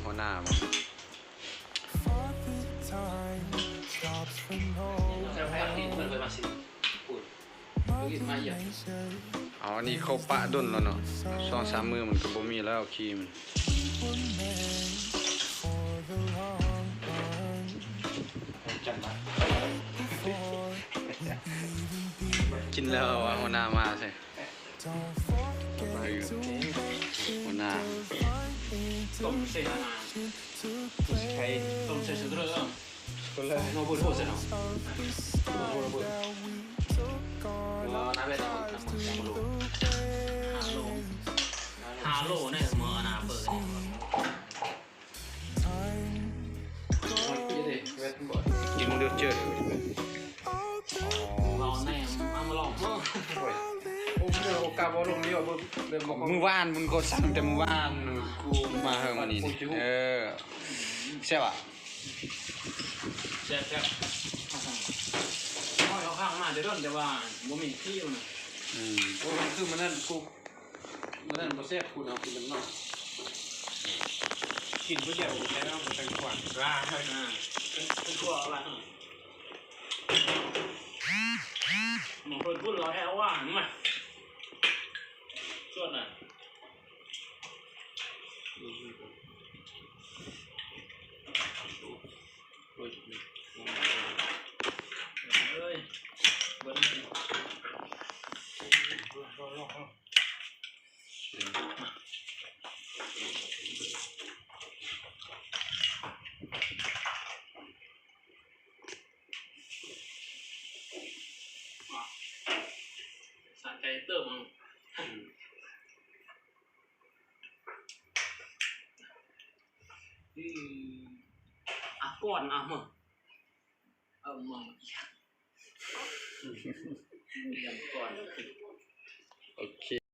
ຫົວໜ້າ ເອົາ ອັນນີ້ເຂົາປະດົນແລ້ວເນາະ ສອງສາມມື້ມັນກໍບໍ່ມີແລ້ວ ຂີ້ມັນ. ກິນແລ້ວວ່າຫົວໜ້າມາໃສ່ ຫົວໜ້າ ຕົ້ມໃສ່ອັນນັ້ນ ໄຂ່ ຕົ້ມໃສ່ສະເຕີເນາະ ຄົນລະ ໂນບຸໂທໃສ່ເນາະ ໂນບຸ ເອີ ໜ້າເວັດ ຫ້າໂລ ຫ້າໂລ ໃນມື້ອະນາເປີດ ກິນເດີເຈີ ເວົ້າແນ່ ເອົາມາລອງເບິ່ງ ໂອ້ຍ ໂອ້ ເອົາກາບເອົາລົງນີ້ເບິ່ງ ມື້ວານມັນກໍສັ່ງແຕ່ມື້ວານ ກູມາເຮີມື້ນີ້ ເອີ ແຊບຫວາ? ແຊບໆ ໂອ້ຍ ເອົາຂ້າງມາແຕ່ດົນ ແຕ່ວ່າບໍ່ມີທີ່ມັນ ອືມ ໂອ້ຍ ຄືມື້ນັ້ນກູ ມື້ນັ້ນບໍ່ແຊບ ຄູເອົາກິນນຳເນາະ ກິນຜູ້ດຽວແລ້ວບໍ່ແຕງກວາ ລາ ເປັນ ເປັນຄົວລະ ມັນເພິ່ນພຸ້ນລາວແທ້ວ່າ ມາ ສວດນະ. ສະໃຈເຕີມ ອາ ກ່ອນ ອາ ເອີ ເອີ ມອງ ອີ່ຫຍັງ ອີ່ຫຍັງກ່ອນ ໂອເຄ.